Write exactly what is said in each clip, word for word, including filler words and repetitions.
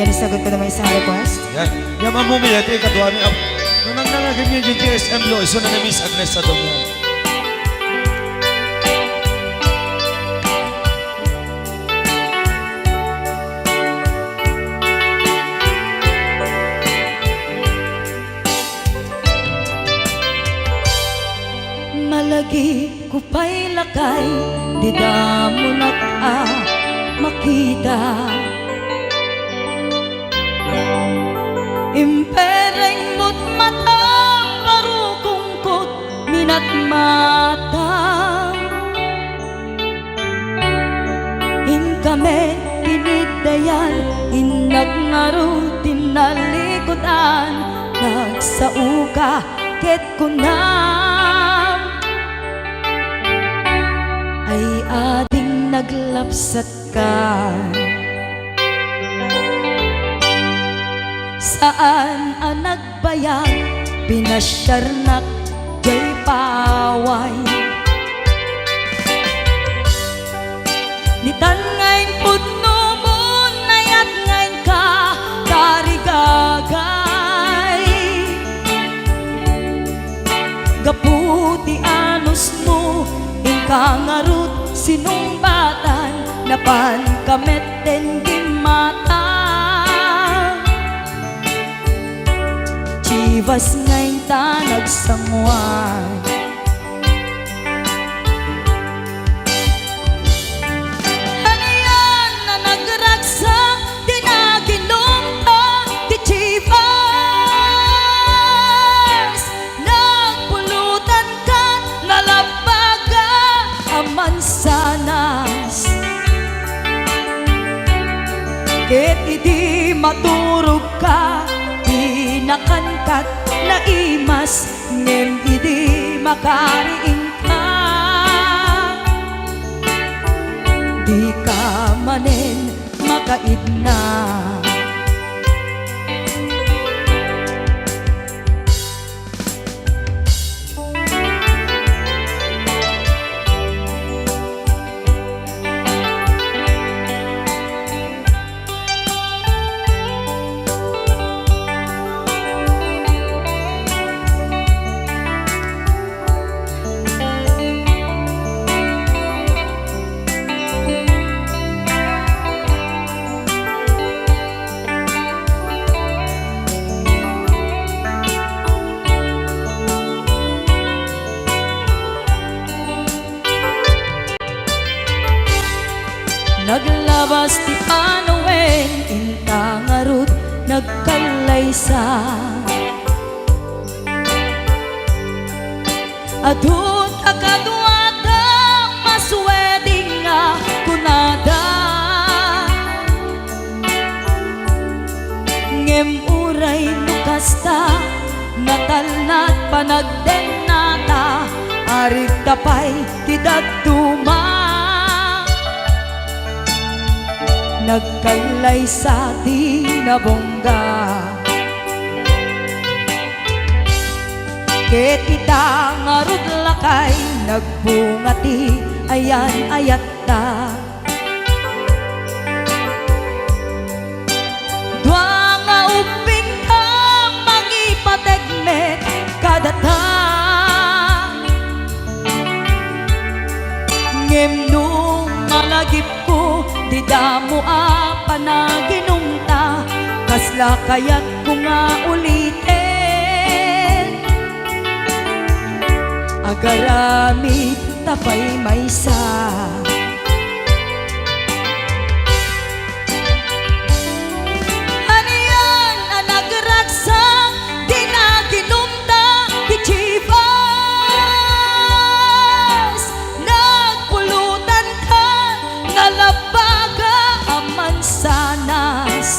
Pwede sagot ko naman isang request? Yan. Yan, Ma'am Mumi, ito ikaduami. Ap-, nung nangnangagan niyo yung G S M Lo, iso na na Miss Agnes sa Domo. Malagip ko pay lakay, dida mo nak a makita. Impereng mo't matam, barukongkot minatmata. Inka met iniddayan, innak ngarud ti nalikudan, nagsaoka ket kunam, ay ading naglapsatka. Saan a nag- bayag, pinasiarnak jay paway. Nitan nga impudno mo, nayat nga inka tarigagay. Gapu ti anusmo, inka ngarud sinungbatan, napanka met ten gimmata. Chivas nga inta nagsanguan. Anian a nagragsak ti naginumta ti Chivas? Nagpulutan kat nalabbaga a mansanas. Ket idi maturogka, pinakankat naimas, ngem idi makariingka, dika manen makaidna. Naglabas ti panawen, inta ngarud nagkallaysa. Adu ta kaduada, maswedding nga kunada. Ngem uray no kasta, natalnat panagdennata, arigta pay ti dadduma. Nagkallaysa ti nabungga. Ket ita ngarud lakay, nagbunga ti ayan-ayatta. Dua nga ubbingka, mangipateg met kadata. Ngem no malagipko, dida mo a panaginumta, kasla kayatko nga uliten. Agaramid ta pay maysa. Anian a nagragsak ti naginumta ti Chivas? Nagpulutanka, nalabbaga a mansanas.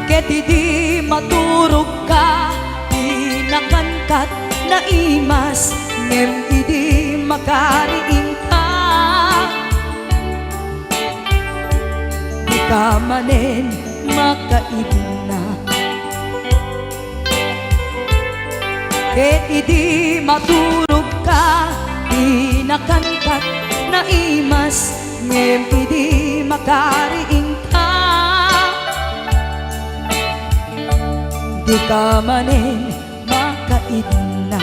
Ket idi maturogka, pinakankat naimas, ngem idi makariingka, dika manen makaidna. Ket idi maturogka, pinakankat naimas, ngem idi makariing Ika manen makaidna.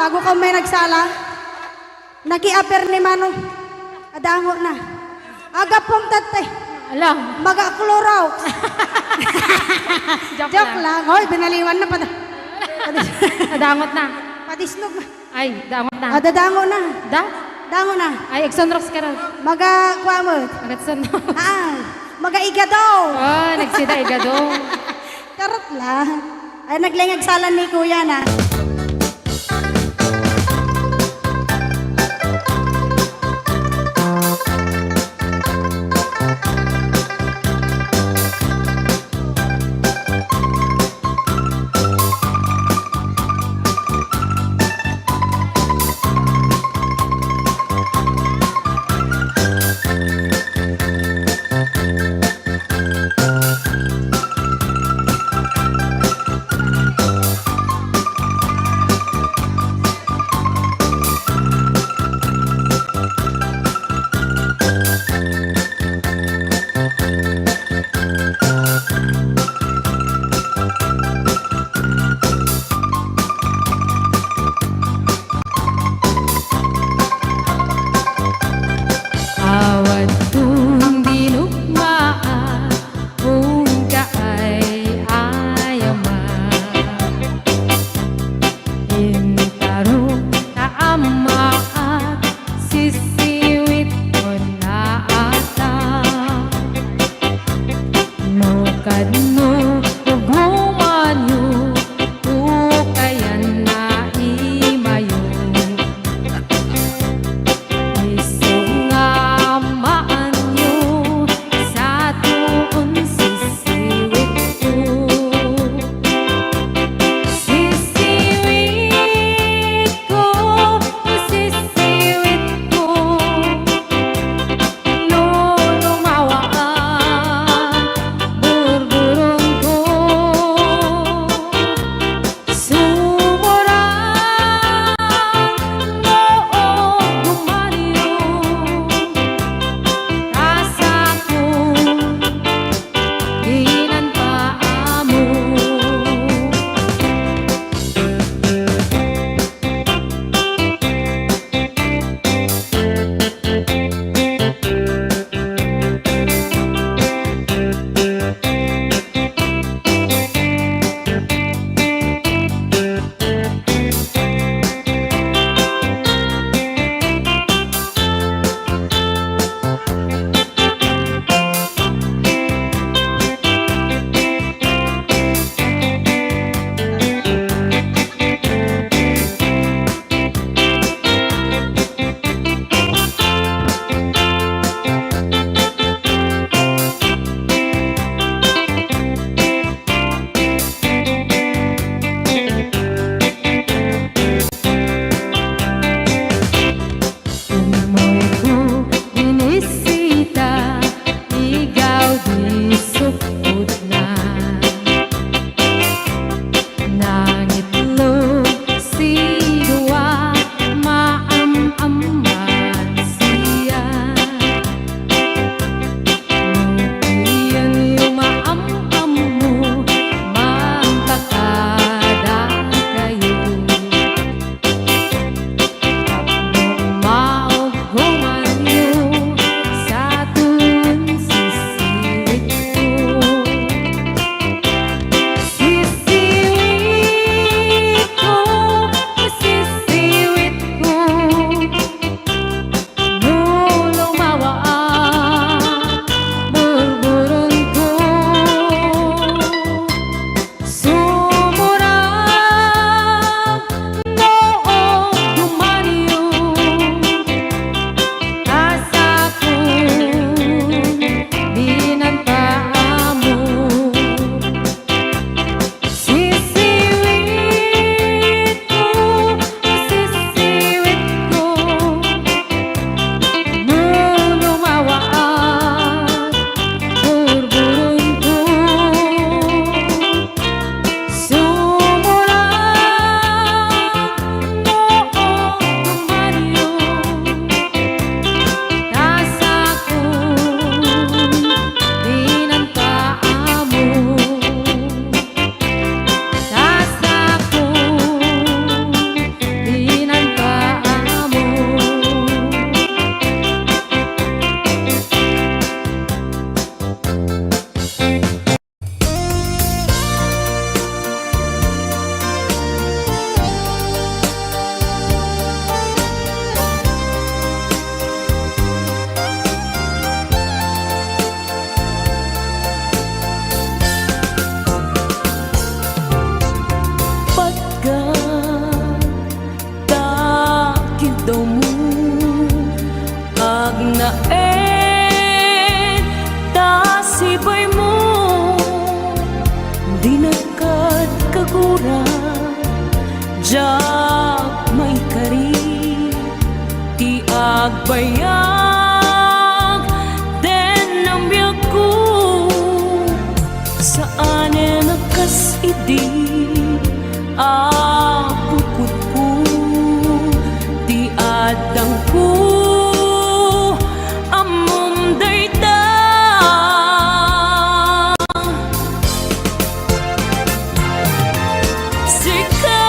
Ago ka may nagsala. Nakiaper ni Manong. Adango na. Agapom tattay. Ala. Maga Clorox. Joke Joke lang. lang. Hoy, binaliwan na pati. Adangot na. Padisnog na. Ay, dangot na. Ah, dadango na. Da? Dango na. Ay, agsunrox ka ron. Maga, kuamot. Agsunrox. Ah, maga igado. Oh, nagsida igado. Karot lang. Ay, naglengag salan ni Kuya na. Naen ta sibaymo, dinak ket kagura, diak maikari ti agbayag den a biagko. Saanen a kas idi a bukodko ti addangko, ammom dayta. Sika,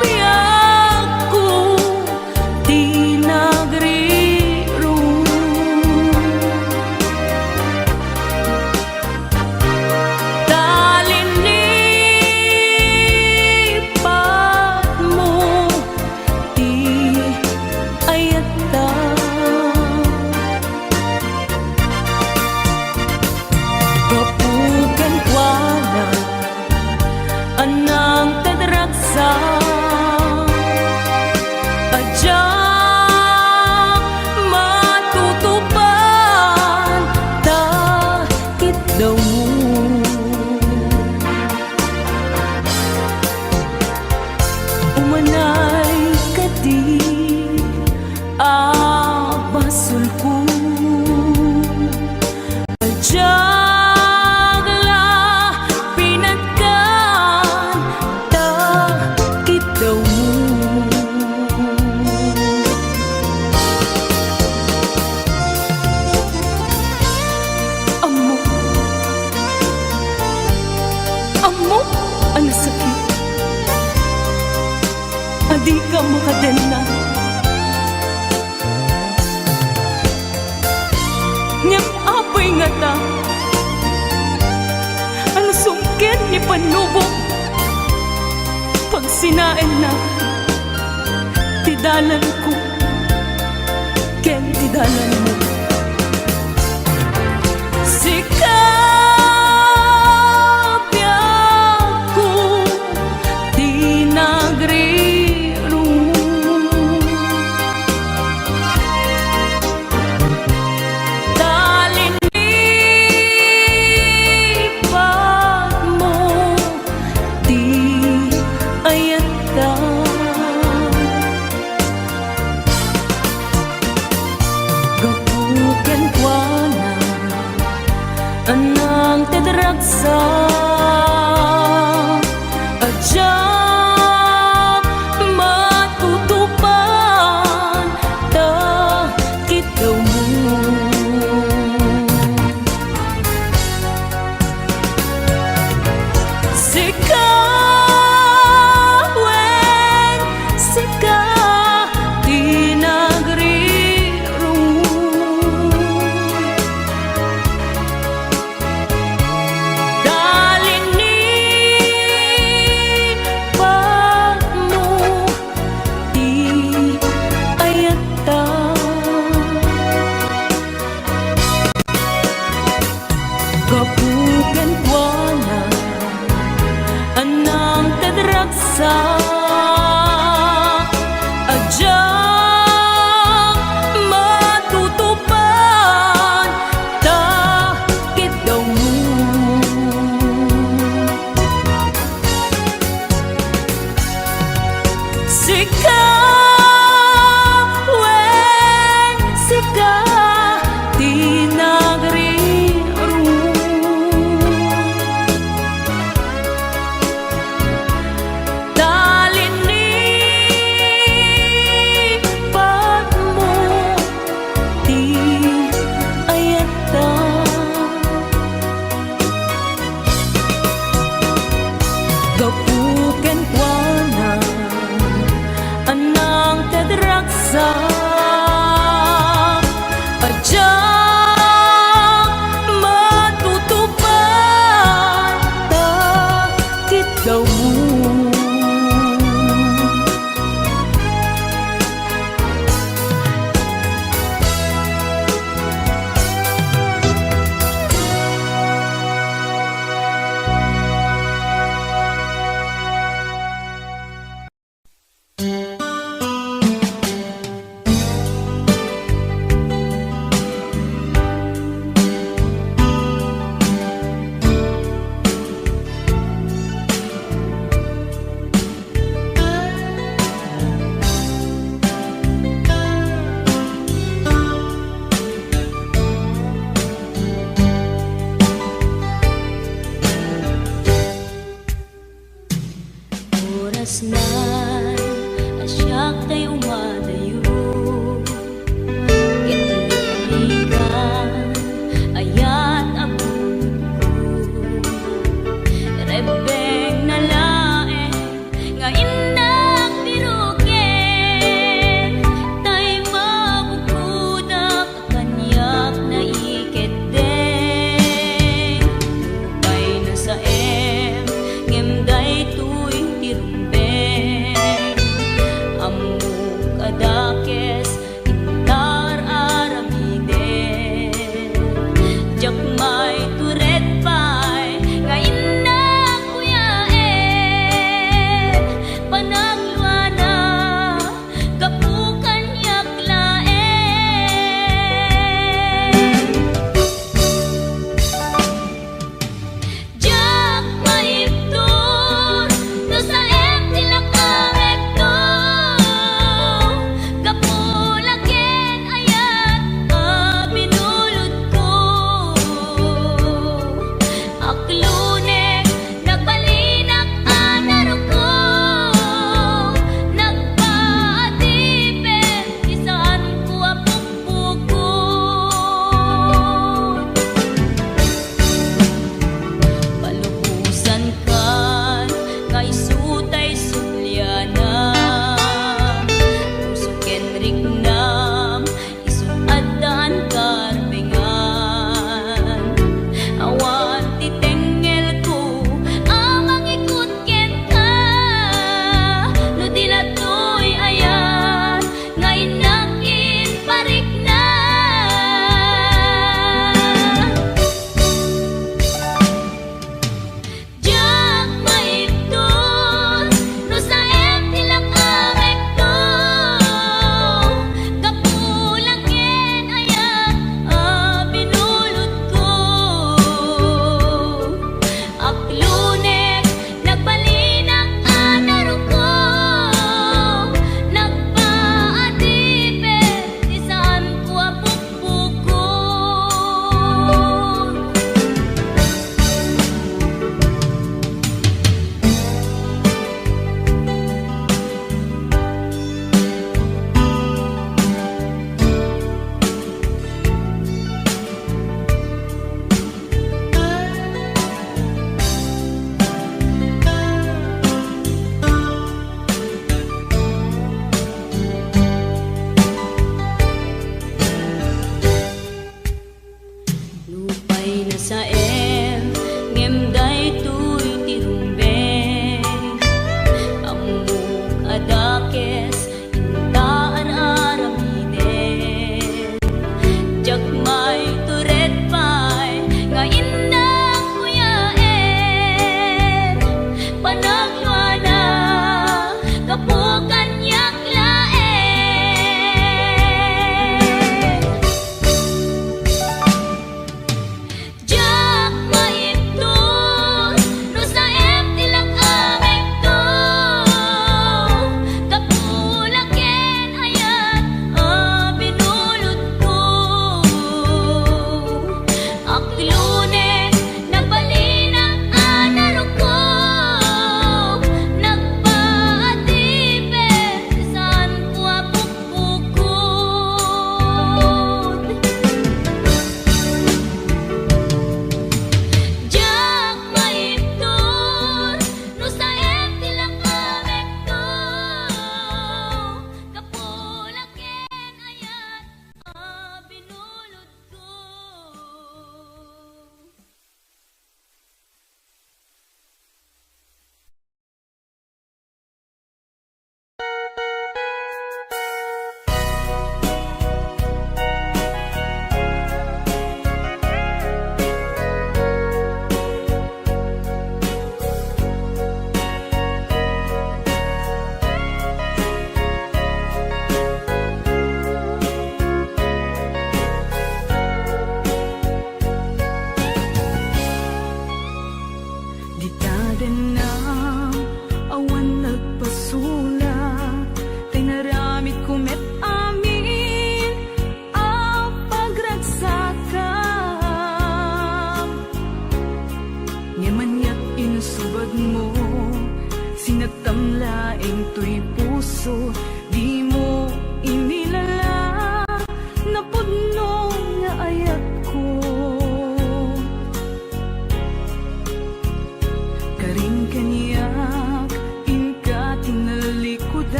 biagko, ti nagrirong. Ta linipatmo ti ayatta. Gapu kenkuana, a nangted ragsak, a diak matutupan ta kiddawmo. Umanay kadi a basolko. Diak la pinatgan ta kiddawmo. Ammok, ammok a nasakit a dika makadenna. Ngem apay ngata a nasungkit ni Panubok, pagsinaenna ti dalanko ken ti dalanmo? Sika, biagko, ti nagrirong. Ta linipatmo ti ayatta. Gapu kenkuana, a nangted ragsak, a diak matutupan ta kiddawmo. Sika, wen, sika ti nagrirong. Ta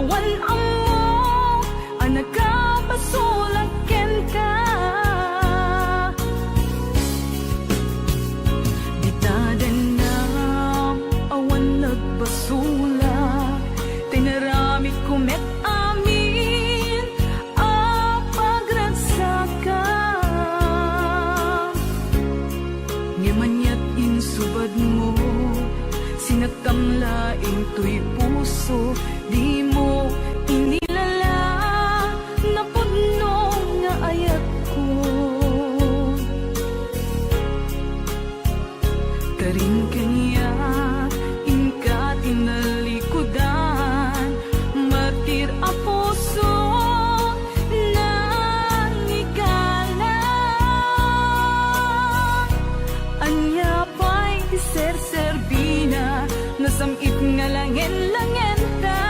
Awan ammok a nakabasolak kenka. Dita dennak, awan nagbasolak, tinaramidko met amin a pagragsakam. Ngem aniat insubadmo, sinaktam laeng toy puso, dimo inilala, napudno nga ayatko. Karin kaniak, inka tinalikudan, martir a puso, nangikala. Ania pay ti serserbina, nasam-it nga langen-langenta.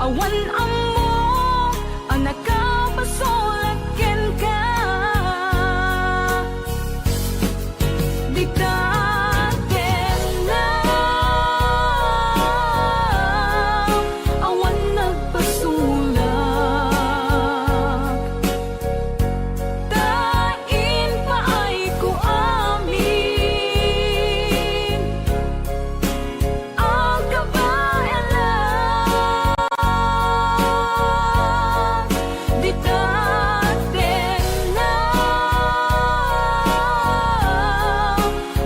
Awan ammok a nakabasolak kenka. Dita dennak, awan nagbasolak, ta impaayko amin a kabaelan. Dita dennak,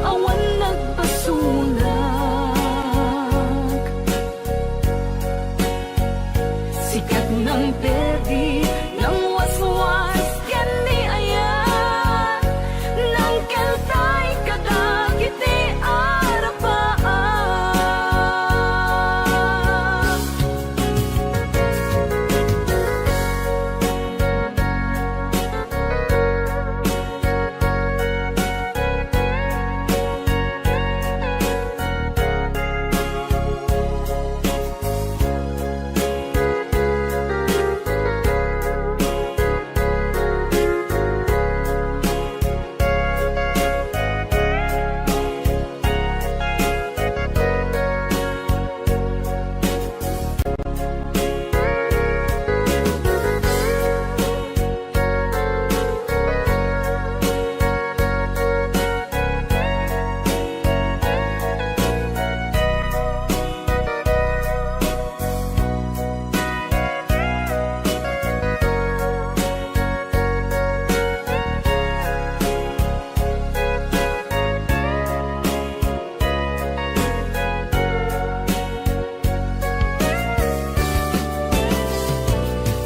awan nagbasolak. Sikat nang perdi, nang waswas ken ni ayat, nang keltay kadagiti arapaan.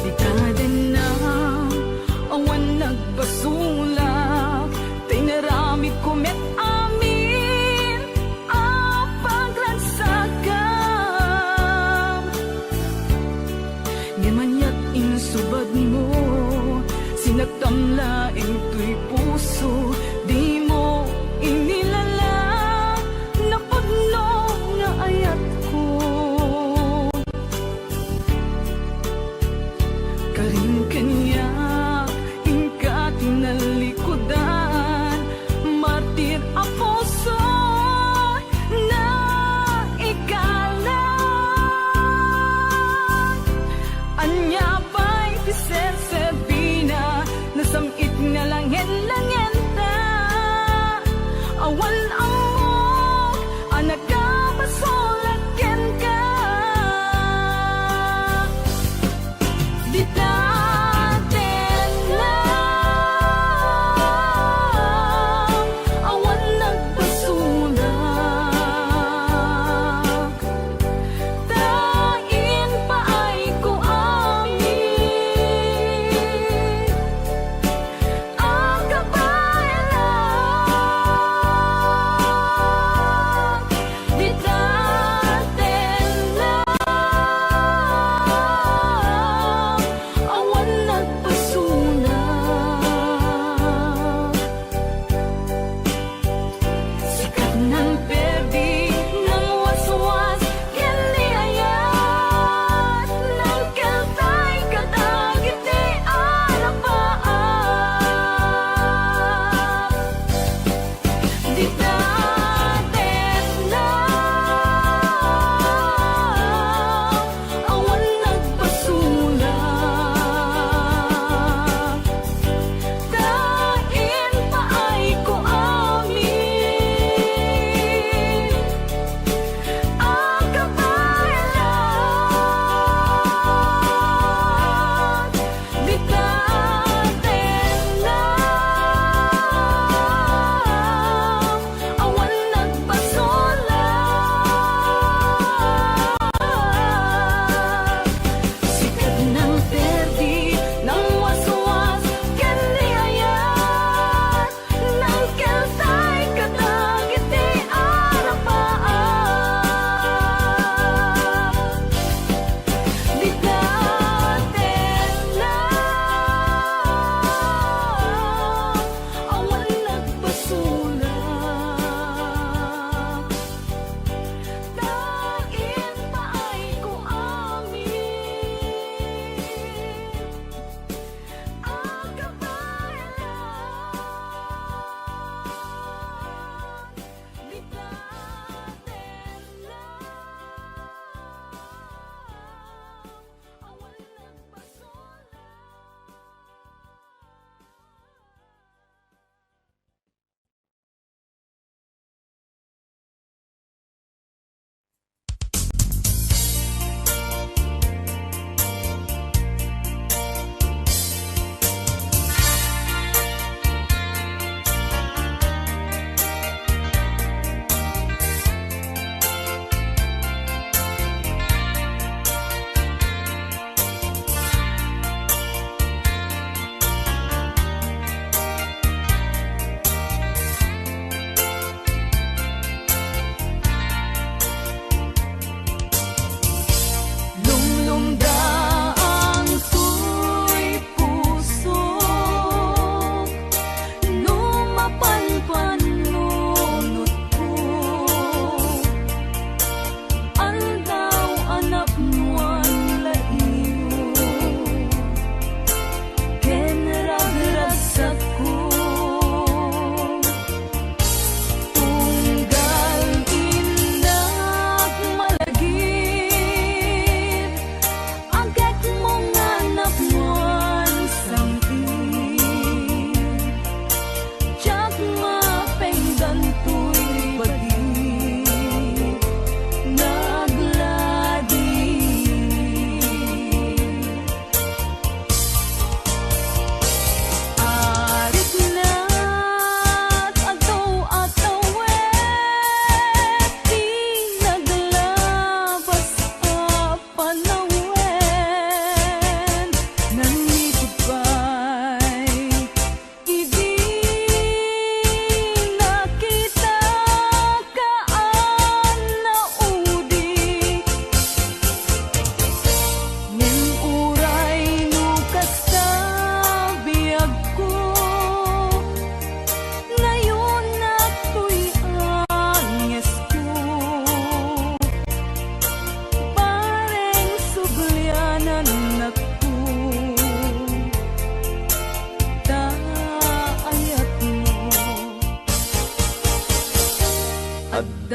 Dita dennak, awan nagbasolak, ta inaramidko met amin a pagragsakam. Ngem aniat insubadmo, sinaktam laeng toy puso, dimo inilala, napudno nga ayatko. Karin kaniak, inka tinalikudan, martir a puso, naikalan. Ania pay ti serserbina, nasam-it nga langen-langenta? Awan ammok a nakabasolak kenka. Dita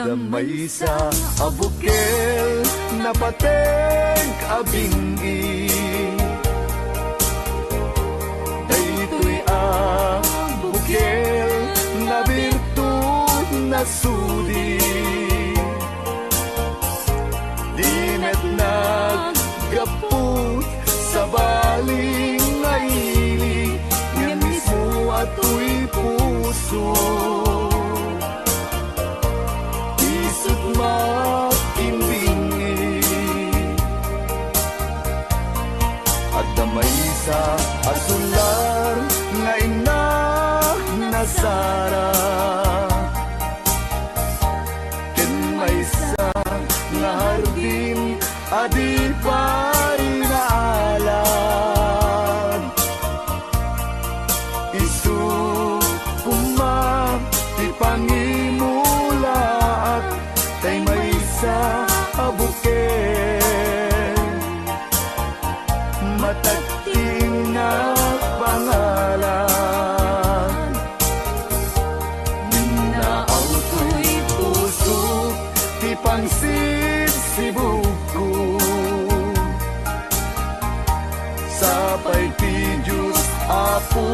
Maysa a bukel, napateg a bing-i. Daytoy a bukel, nabirtud, nasudi. Di met naggapu, sabali nga ili, ngem mismo a toy puso. Isut' makimbing-i. Adda maysa a sular nga inna nasara, ken maysa nga hardin a di pay naalad. Isu koma ti pangimulaak, tay maysa a bukel, matagting a pangalan. Minnaawtoy pusok ti pangsibsibugko. Sapay ti Dios, Apo,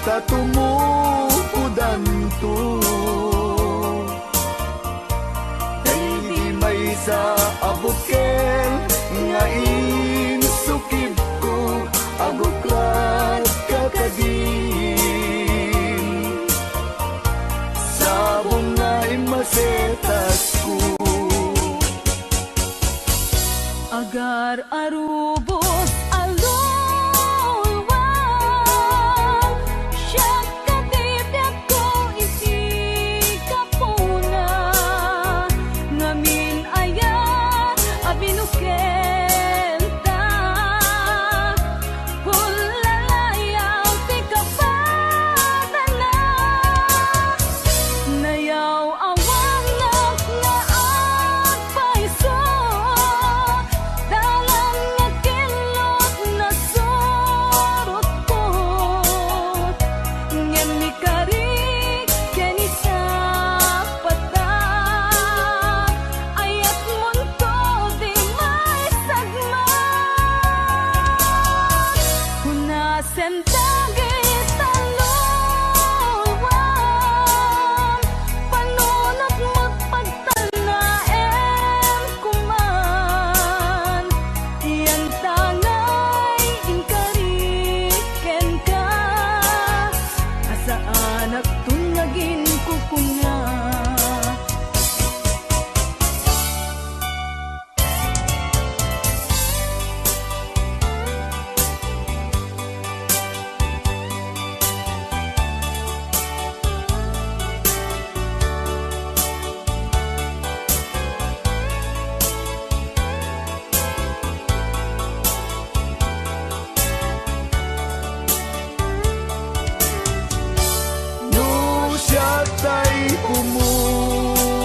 ta tumubodanto. Daydi maysa a bukel nga insukibko, aguklat ka kadin. Sabong nga immasetasko. Agar-arubos a lulwa, siak ket ti biagko iti gapuna, ngamin ayat a binukelta. Pullalayaw ti kapadana. Nayaw-awanak nga agpayso, dalan nga kinlot nasurotko. Ngem ni Kari ken ni Sapata, ayatmonto di maisagmam. Hunasen dagiti tallowan, panunotmo pagtalnaem koman. Iyan ta ngay inkari kenka, a saanakton nga aginkukuna. No siak tay pumusay,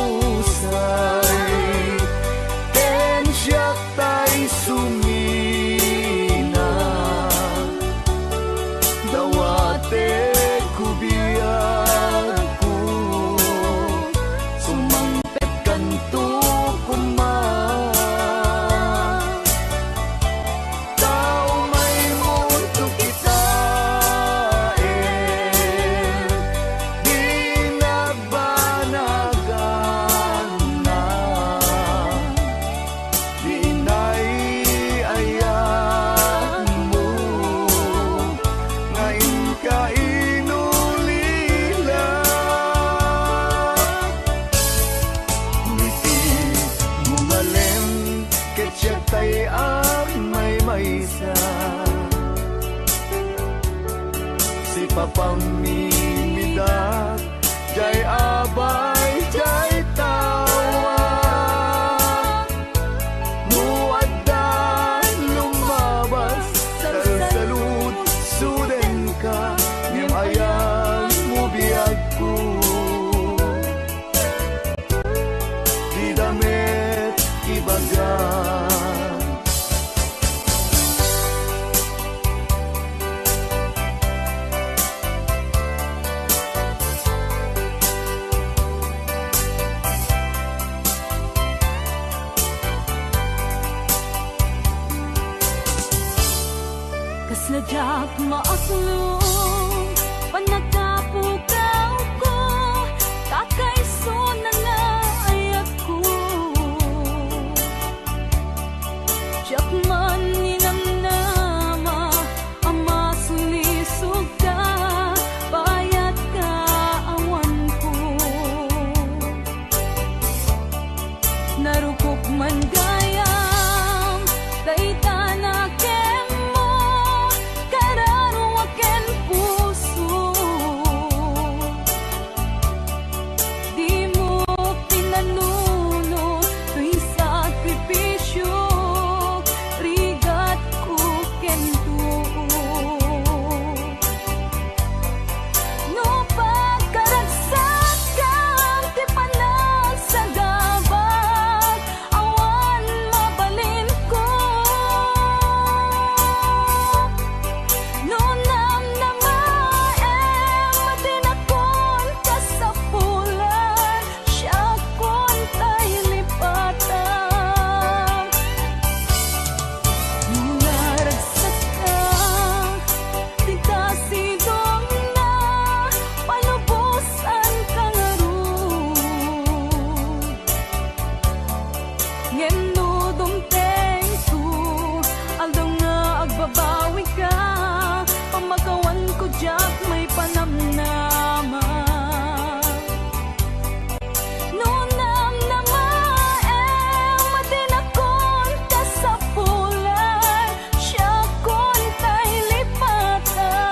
ken siak tay sumina, dawatek ko biagko, sumang petkanto koma. Tao maymunto kitaen, di nagbanagan. Di inay ayatmo nga inka inulila. Iti bumalem ket siak tay agmaymaysa. Sipapamimidak jay abay jay tawa. No adda lumabas, salsaludsudenka, ngem ayanmo biagko. Dida met ibaga. Diak maaslo, pannakapukawko, kakaiso na nga ayatko. Diak man ninamnama a masulisog ka, payat ka, awan ko. Narukop man gayam, dayta na kenmo, kararua ken puso. Dimo pinanuno toy sakripisio, rigatko ken tuo. No pagkaragsakan ti panagsagabak, awan mabalinko. No namnamaem a dinakon kasapulan, siakon tay lipatan. No naragsak ka, dita sidongna, palubosan ka ngarud. Ngem no dumtengko, aldaw nga agbabawi ka, pamakawanko diak maipanamnama. No namnamaem a dinakon kasapulan, siakon tay lipatan.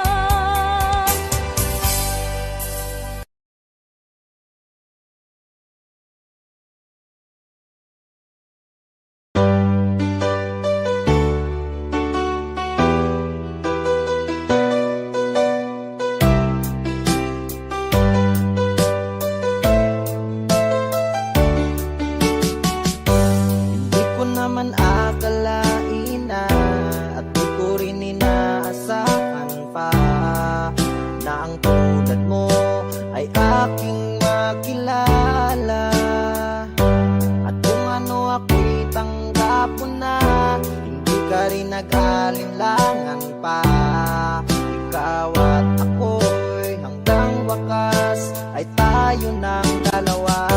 Hindi ko naman akalain na at di ko rin inaasahan pa na ang tulad mo ay aking makilala. At kung ano ako'y tanggap mo na, hindi ka rin nag-alinlangan pa. Ikaw at ako'y hanggang wakas ay tayo ng dalawa.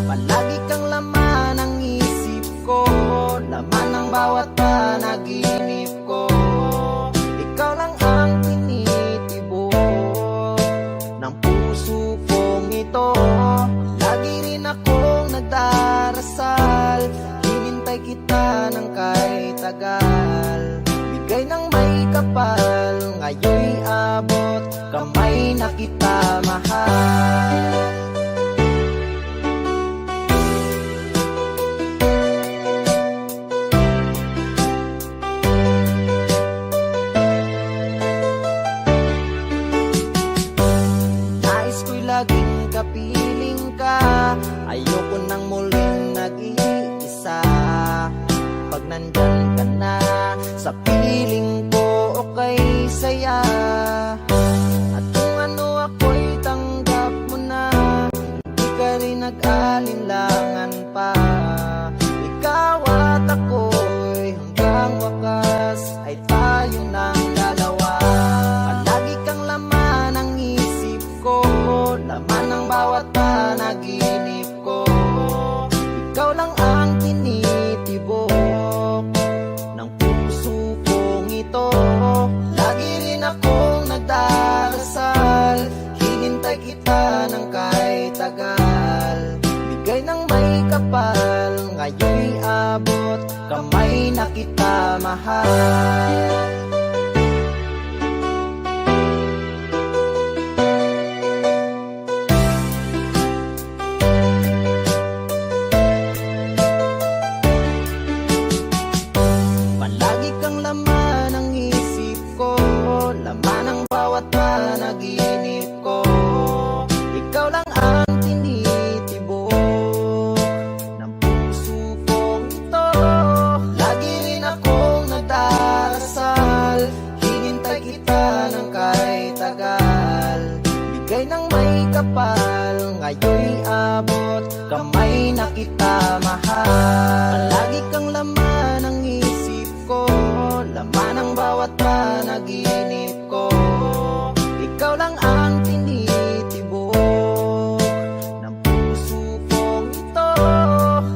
Palagi kang laman ng isip ko, laman ng bawat panaginip ko. Ikaw lang ang tinitibok ng puso kong ito. Lagi rin akong nagdarasal, hinintay kita ng kay tagal. Bigay ng may kapal, ngayoy abot, kamay na kita, mahal. Nais ko'y laging kapiling ka, ayoko nang muling nag-iisa. Pag nandyan ka na sa piling ko, okay saya. At kung ano ako'y tanggap mo na, di ka rin nag-alinlangan pa. Ikaw at ako'y hanggang wakas ay tayo ng dalawa. Palagi kang laman ng isip ko, laman ng bawat panaginip ko. Ikaw lang ang tinitibok ng puso kong ito. Lagi rin akong nagdarasal, hinintay kita ng kay tagal. Bigay ng may kapal, ngayoy abot, kamay na kita, mahal. Palagi kang laman ng isip ko, laman ng bawat panaginip ko. Ikaw lang ang tinitibok ng puso kong ito. Lagi rin akong nagdarasal, hinintay kita ng kay tagal. Bigay ng may kapal, ngayoy abot, kamay na kita, mahal. Palagi kang laman ng isip ko, Laman ng bawat panaginip ko, ikaw lang ang tinitibok ng puso kong ito.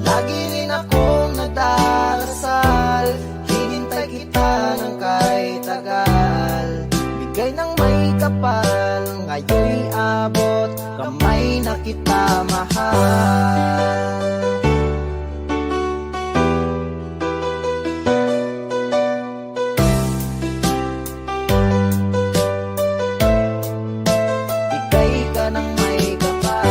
Lagi rin akong nagdarasal, hinintay kita ng kay tagal. Bigay ng may kapal, ngayon'y abot, kamay na kita, mahal. Ika'y ka ng may kapal.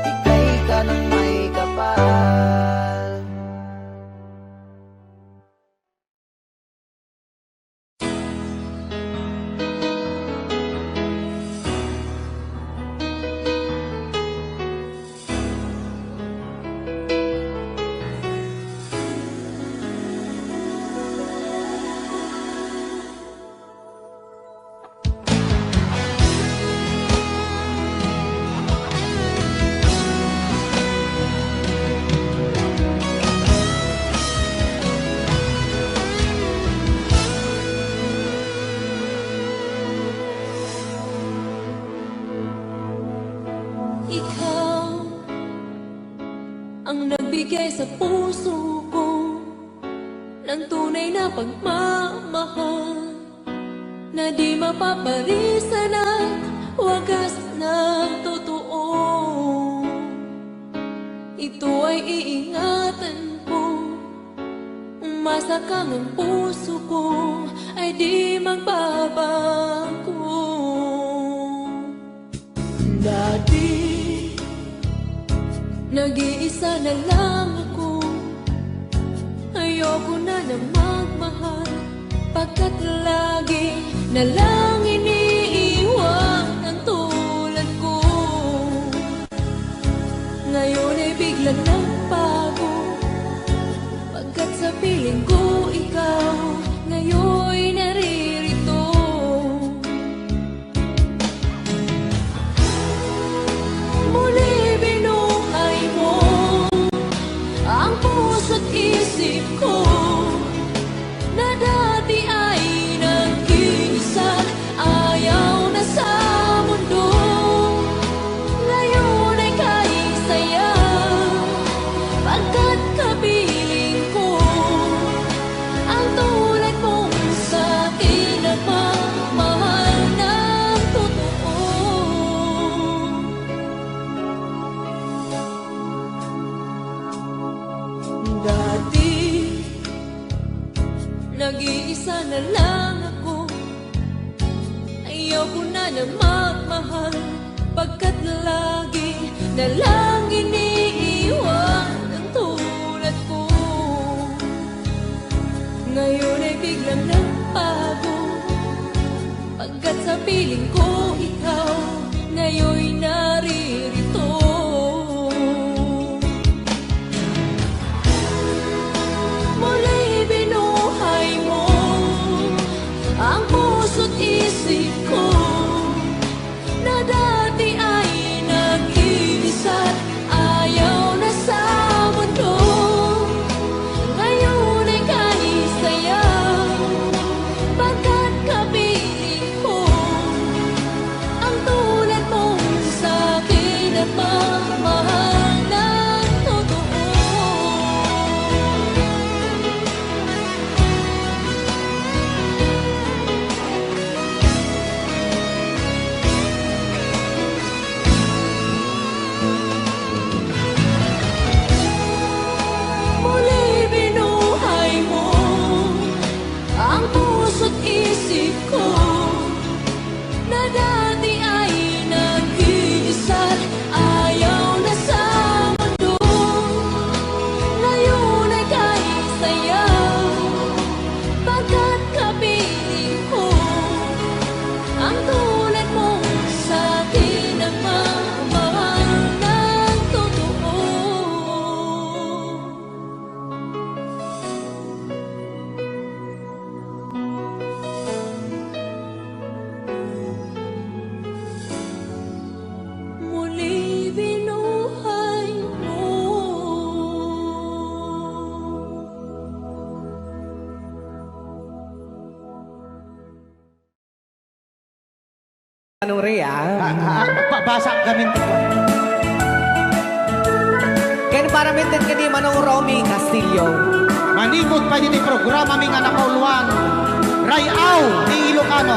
Ika'y ka ng may kapal. Ikaw ang nagbigay sa puso ko ng tunay na pagmamahal na di mapaparisan at wagas na totoo. Ito ay iingatan ko. Umasa kang ang puso ko ay di magbabago. Dati, nag-iisa na lang ako. Ayoko na na magmahal, pagkat lagi na lang iniiwan ang tulad ko. Ngayon ay biglang nagbago, pagkat sa piling ko ikaw ngayon naririto. Muli binuhay mo ang puso't isip ko na dati ay nag-iisa, ayaw na sa mundo. Ngayon ay kay saya, pagkat kapiling ko ang tulad mong sa akin nagmamahal ng totoo. Dati, nag-iisa na lang ako. Ayoko na na magmahal, pagkat lagi na lang iniiwan ang tulad ko. Ngayon ay biglang nagbago, pagkat sa piling ko ikaw ngayon naririto. Muli binuhay mo ang puso't isip ko na dati ay nag-iisa't ayaw na sa mundo. Ngayon ay kay saya, pagkat kapiling ko Manong Rhea. Ah, ah, ah, pa-, basa kami ti kuan. Ken para met ken ni Manong Romy Castillo. Manipud pay ditoy programami nga nakauluan, Ray-aw ni Ilocano.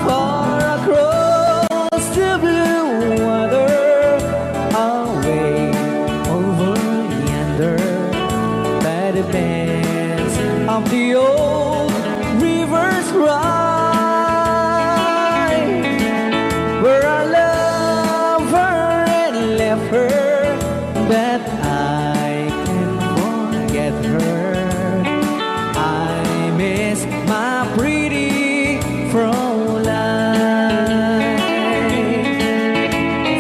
Far across the blue water, away over yonder, by the banks of the old river's cry, where I love her and left her, but I can't forget her. I miss my pretty Fräulein.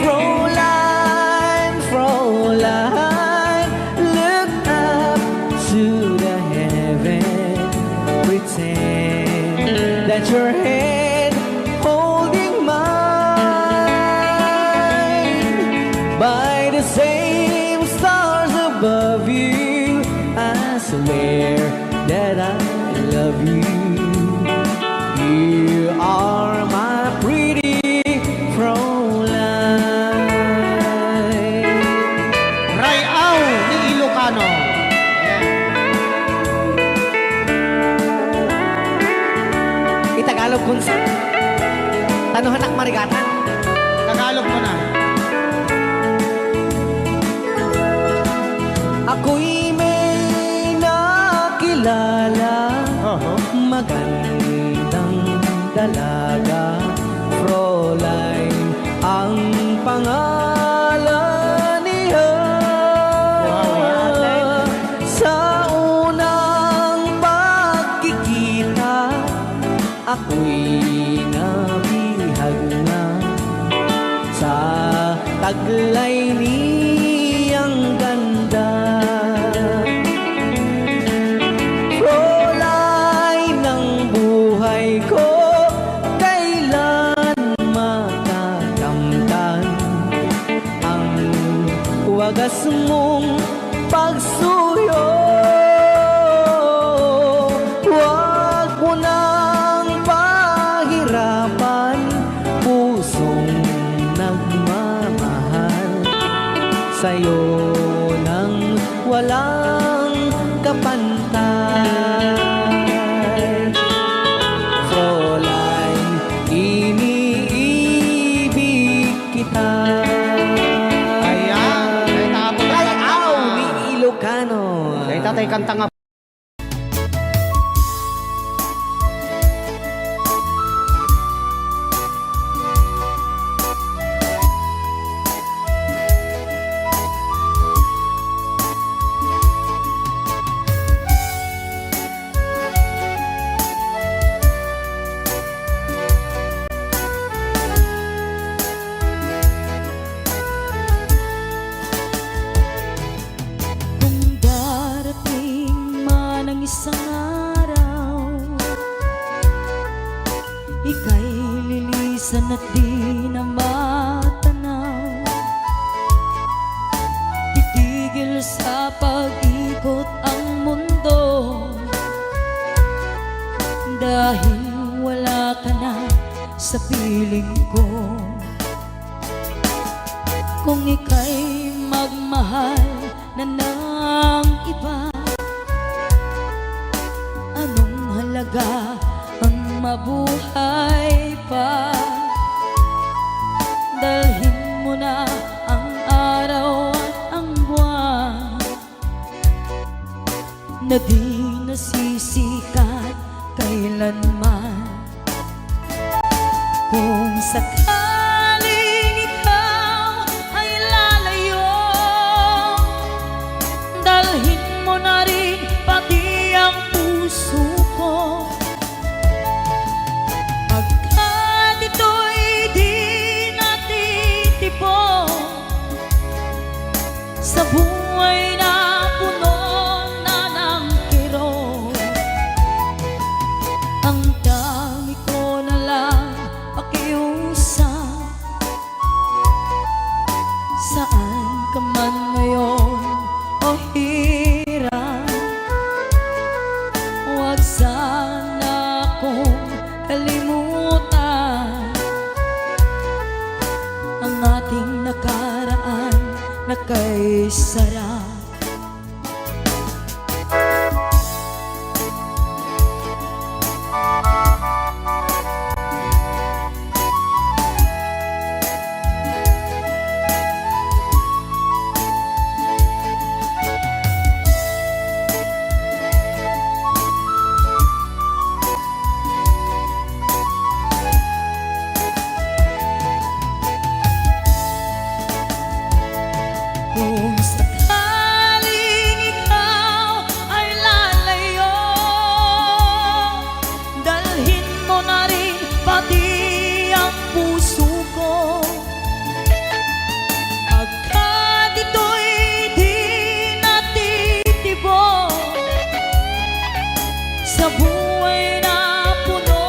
Fräulein, Fräulein, look up to the heaven. Pretend that your hand holding mine by the same stars above you. I swear that I love you. You are my pretty Fräulein. Ray-aw ni Ilocano. Itagalog kun sa. Tano hanak marigatan. Tagalog mo na. Ako'y may nakilala, Oho. Magandang dalaga, Fräulein ang pangalan niya. Wow. Sa unang pagkikita, ako'y nabihag na sa taglay niyang ganda. Fräulein ng buhay ko, kailan matakamtan ang wagas mong pagsuyo. Huwag mo nang pahirapan, pusong nagmamahal, sa'yo nang walang kapantay. Fräulein, iniibig kita. Ayan, ay, tapos Ray-aw ni Ilocano. Ay, tatay, kanta nga. Kung darating man ang isang araw, ika'y lilisan at di na matanaw. Titigil sa pag-ikot ang mundo dahil wala ka na sa piling ko. Kung ika'y magmahal na ng iba, anong halaga ang mabuhay pa? Dalhin mo na ang araw at ang buwan na di nasisikat kailanman. Kung sakaling ikaw ay lalayo, dalhin mo na rin pati ang puso ko. Pagkat ito'y di natitipon sa buhay na puno na ng kirot. Ang dami ko na lang pakiusap, saan ka man ngayon, o hirang, huwag sana kaisara. Kung sakaling ikaw ay lalayo, dalhin mo na rin pati ang puso ko. Pagkat ito'y di natitibo sa buhay na puno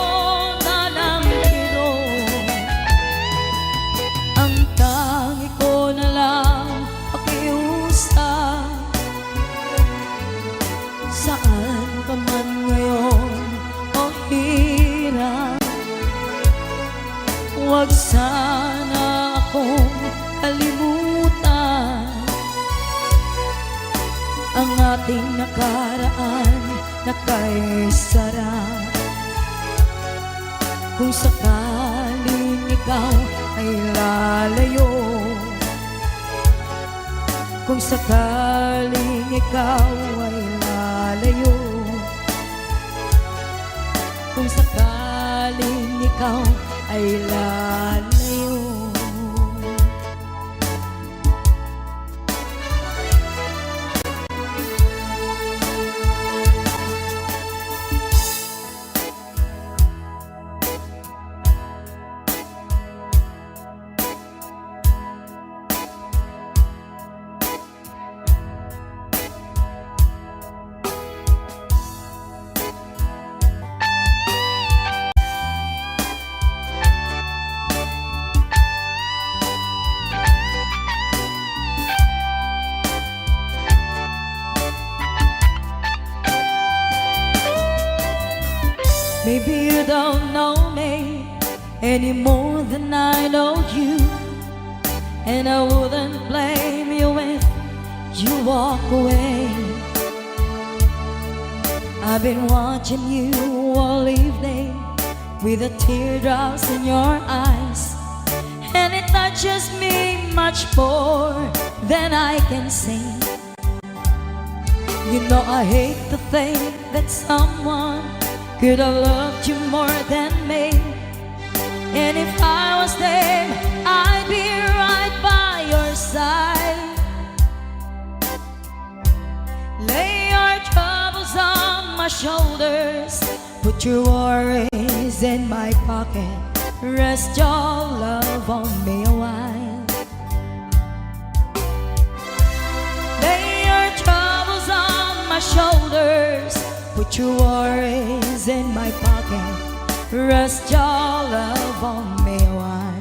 na ng kirot. Ang tangi ko na lang pakiusap, saan ka man ngayon o hirap, huwag sana akong kalimutan. Ang ating nakaraan na kaisara. Kung sakaling ikaw ay lalayo, kung sakaling ikaw ay lalayo, kung sakaling ikaw ay lalayo. Maybe you don't know me any more than I know you, and I wouldn't blame you if you walk away. I've been watching you all evening with the teardrops in your eyes, and it touches me much more than I can say. You know I hate to think that someone could have loved you more than me. And if I was them, I'd be right by your side. Lay your troubles on my shoulders, put your worries in my pocket. Rest your love on me a while. Lay your troubles on my shoulders, put your worries in my pocket. Rest your love on me a while.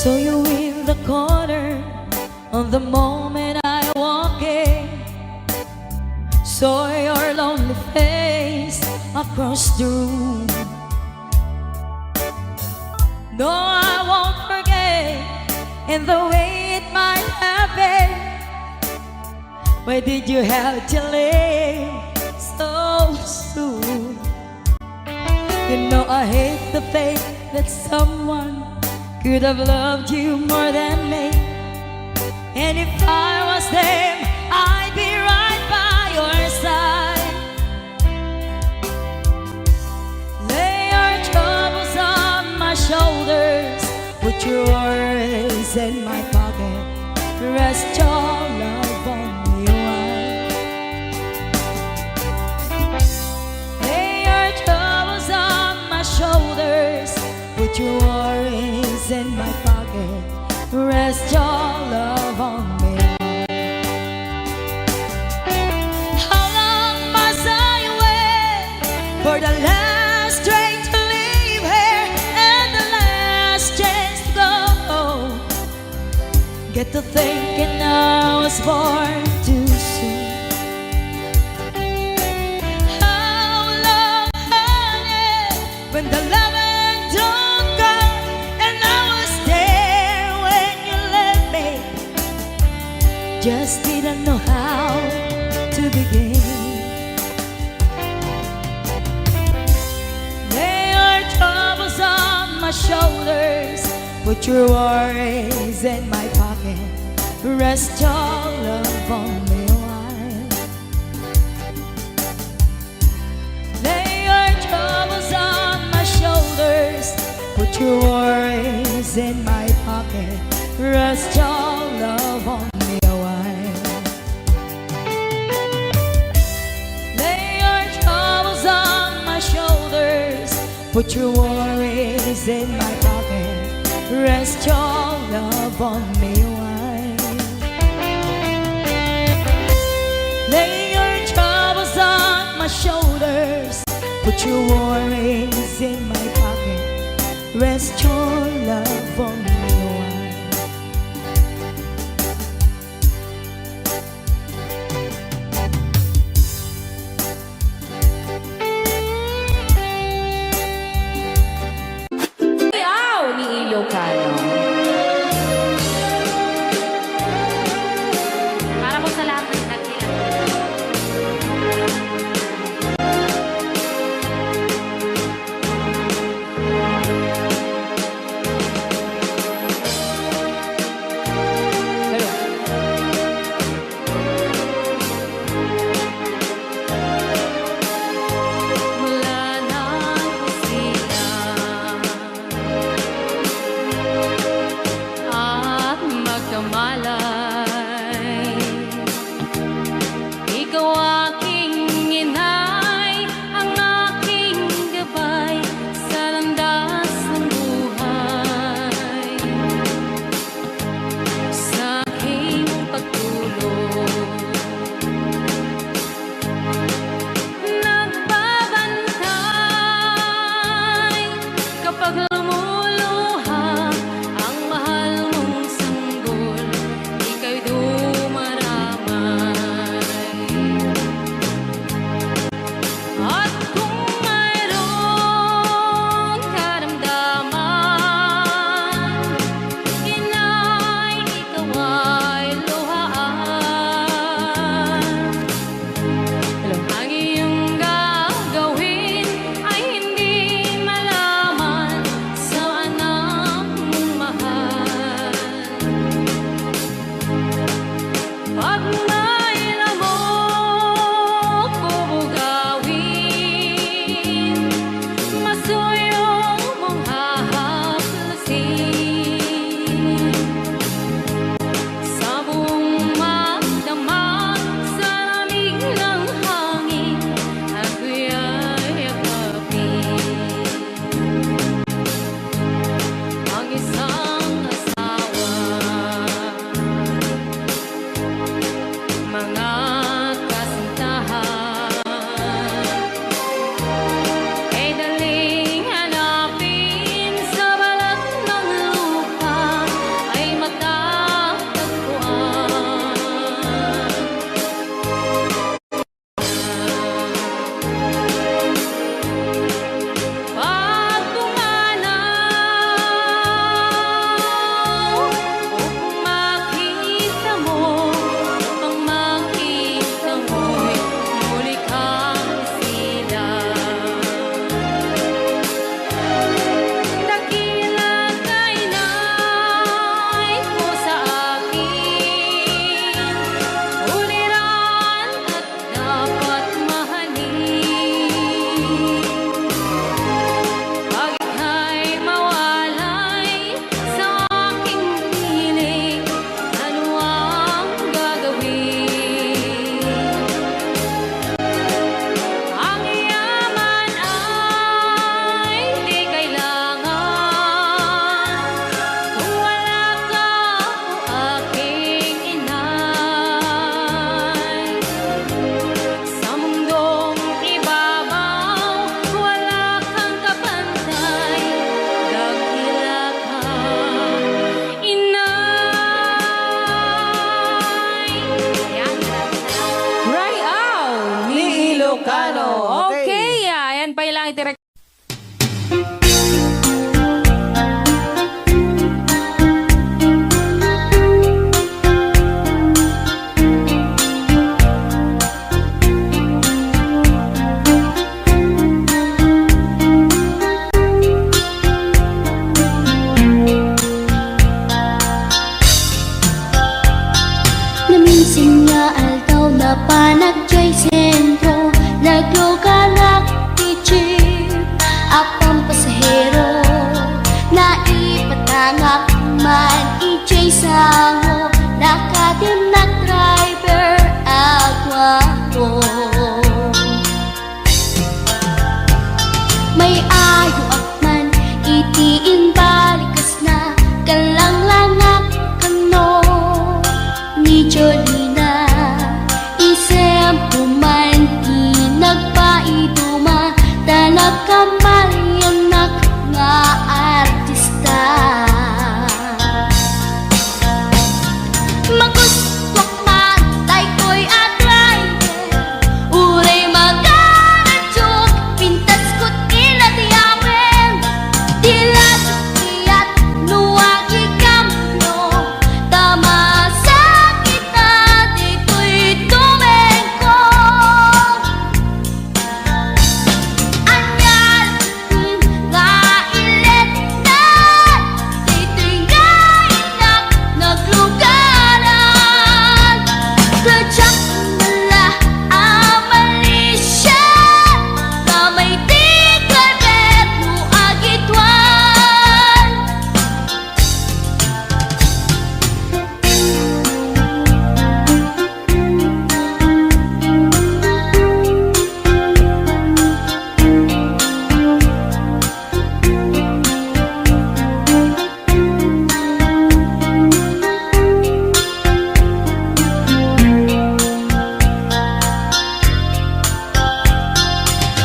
Saw you in the corner on the moment I walk in. Saw your lonely face across the room. No, I won't forget in the way it might have been. Why did you have to leave so soon? You know I hate to think that someone could have loved you more than me. And if I was them, I'd be right by your side. Lay your troubles on my shoulders, put your worries in my pocket. Rest your love on me a while. Lay your troubles on my shoulders, put your worries in my pocket. Rest your love on me. How long must I wait for the last train to leave here and the last chance to go home? Get to thinking I was born too soon. How long, honey, when the loving don't come, and I was there when you left me. Just didn't know how to begin. Lay your troubles on my shoulders, put your worries in my pocket. Rest your love on me a while. Lay your troubles on my shoulders, put your worries in my pocket. Rest your love on me a while. Lay your troubles on my shoulders, put your worries in my pocket. Rest your love on me a while. Lay your troubles on my shoulders, put your worries in my pocket. Rest your love on me a while. Wow! Ni Ilocano. Para po sa lahat ng nagkilala. Naminsan nga aldaw, napanak jay sentro, nagluganak ti jeep a pampasahero. Naipatangak man idiay sango, nakatimnak driver a guapo. May ayoak man iti imbalikas na, kallanglangak kano ni Jolina. Isempo man ti nagpaiduma, ta nagkamaliannak nga artista. Magustuak man daytoy a driver, uray magaradiok, pintasko ti ladiawen. Di la kayat no agikambio, ta masakit na ditoy tumengko. Ania nga iletna, ditoy nga innak naglugaran. Kadiak mala a Malaysia, kamay ti gobyerno agituan.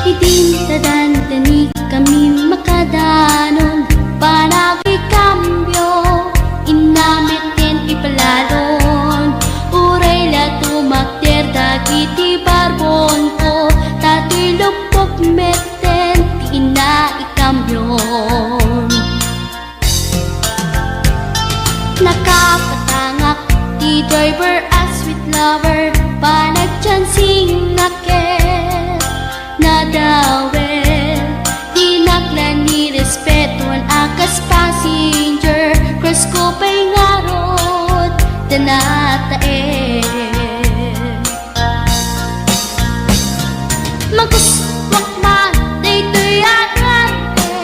Idin ta dandani kami makadanon, panagikambio, inna metten ipalalon. Uray la tumakder dagiti barbonko, ta toy luppok metten ti inna ikambion. Nakapatangak ti driver a sweet lover, panagchancingnak ket nadawel. Dinak la ni respetuan a kas passenger, crush ko pay ngarud ta nataen. Magustuak man daytoy a driver,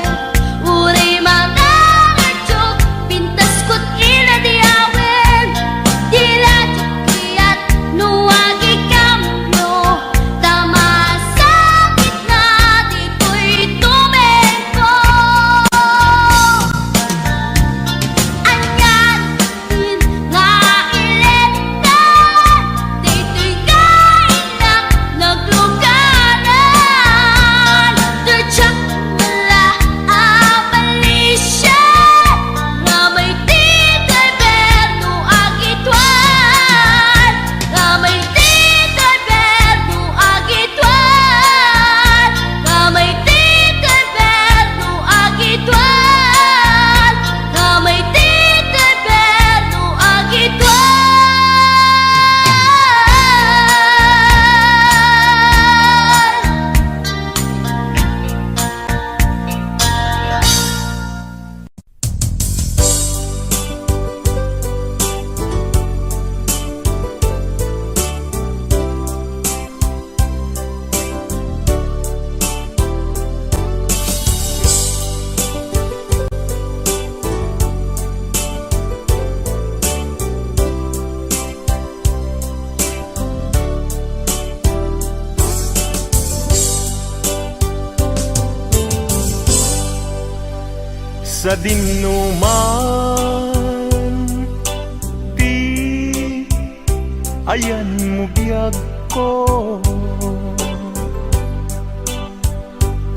uray magaradiok, pintasko ti ladiawen. Di la kayat no agikambio, ta masakit na ditoy tumengko. Ania nga iletna, ditoy nga innak naglugaran. Kadiak mala a Malaysia, kamay ti gobyerno agituan. Kamay ti gobyerno agituan. Kamay ti gobyerno agituan. Kamay ti gobyerno agituan. Sadino man ti ayanmo, biagko,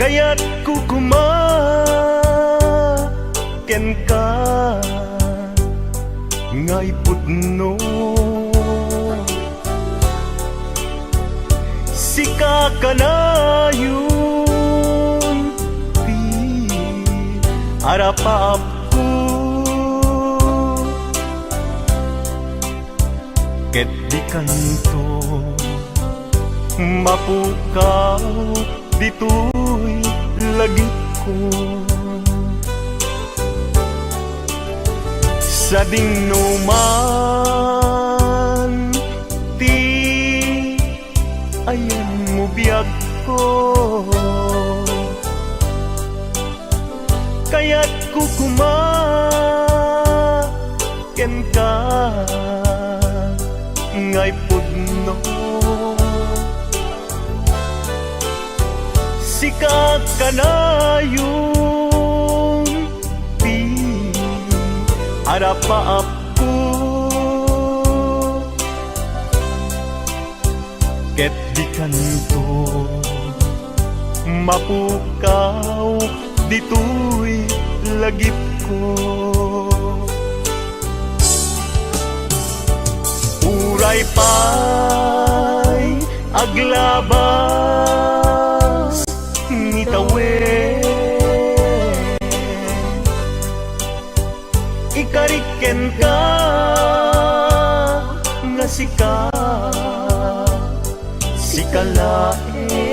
kayatko koma kenka nga ipudno. Sika kanayon ti Arapaapko, ket dikanto mapukaw ditoy lagipko. Sadingno man ti ayanmo biagko. Kayatko koma kenka ngay pudno. Sika kanayon ti arapaapko. Ket dikanto mapukaw ditoy lagipko. Uray pay aglabas ni tawen, ikarik kenka nga sika, sika laeng.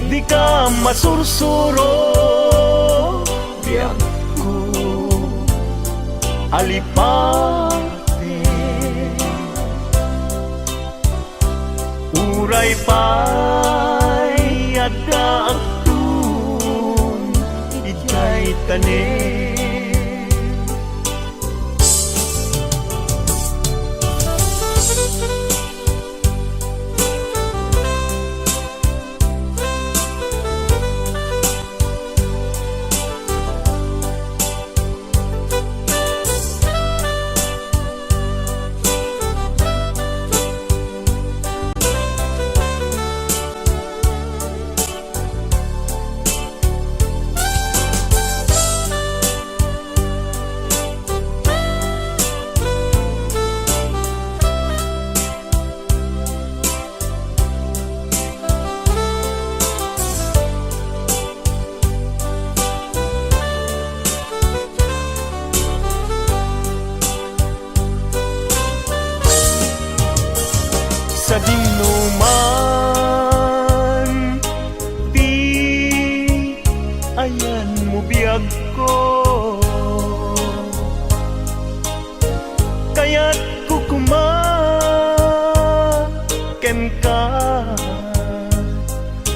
Dika masursuro, biagko, alipaten. Uray pay adda agtun idiay tanem. Sadingno man ti ayanmo biagko. Kayatko koma kenka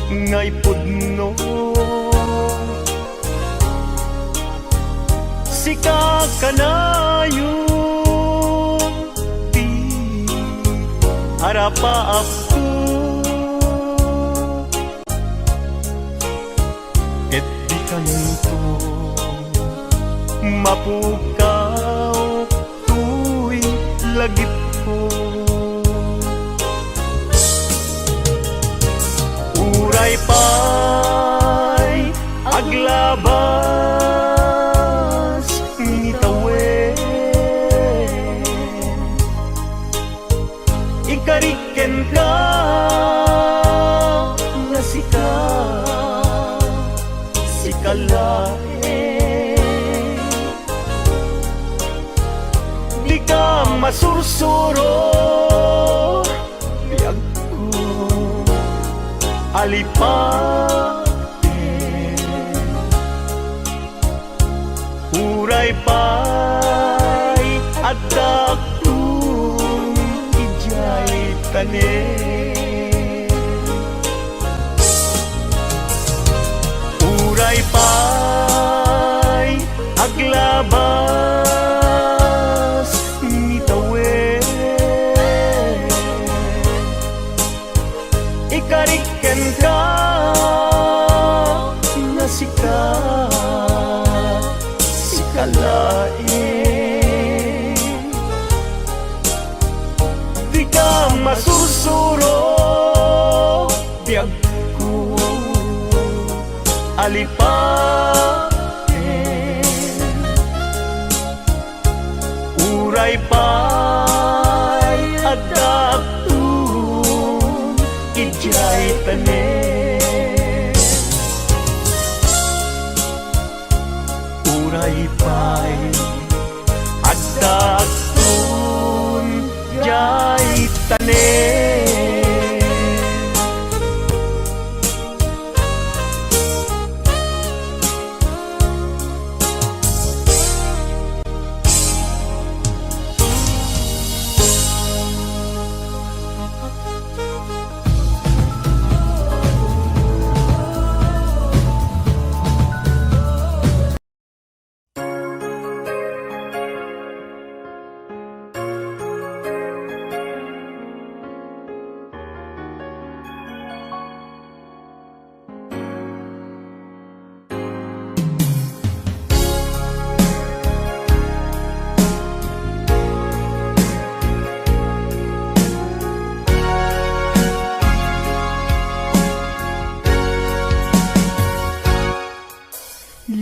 ngay pudno. Sika kanayon ti arapaapko. Ket dikanto mapukaw toy lagipko. Uray pay aglabas ni tawen, ikarik kenka nga sika, sika laeng. Dika masursuro, biagko, alipaten. Uray pay adda agtun idiay tanem. Uray pay aglabas ni tawen, ikarik kenka nga sika, sika laeng. Dika masursuro, biagko, alipaten. Uray pay adda agtun idiay tanem.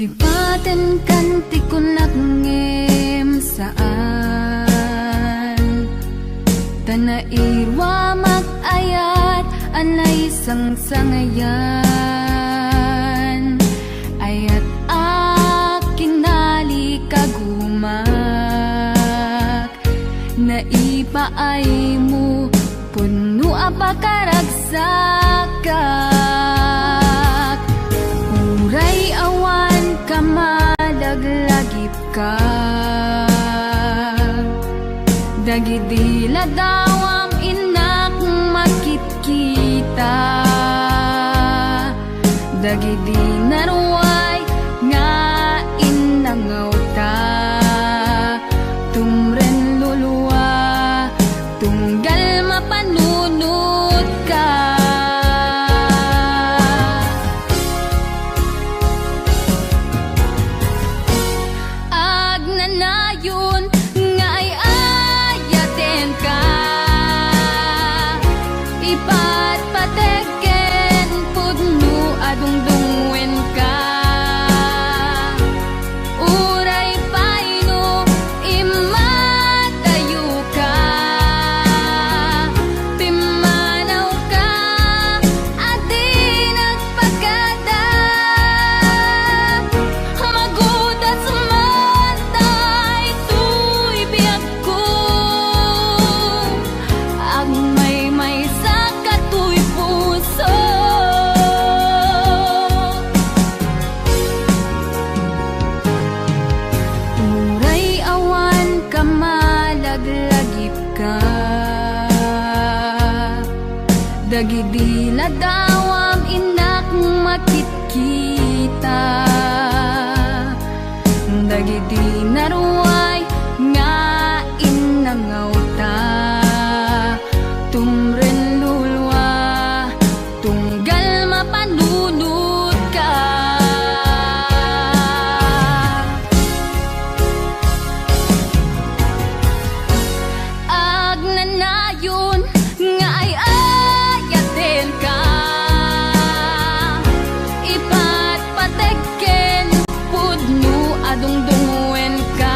Lipatenkan ti kunak ngem saan. Ta nairuamak ayat a naisangsangayan. Ayat a kinalikagumak. Naipaaymo, pudno a pakaragsakak. Uray awan ka malaglagipka. Dagidi ladawam innak makitkita. Dagidi naruay nga innangawta. Tumren lulua, tunggal mapanunotka. Agnanayon nga ay-ayatenka. Ipatpateg ken pudno a dungdungngoenka. Uray pay no immadayoka, pimmanawka a di nagpakada. Magudas man daytoy biag ko, agmaymaysa katoy puso. Uray awan ka malaglagipka. Dagidi ladawam innak makitkita. Dagidi naruay nga innangawta. Tumren lulua, tunggal mapanunotka. Agnanayon nga ay-ayatenka. Ipatpateg ken pudno a dungdungngoenka.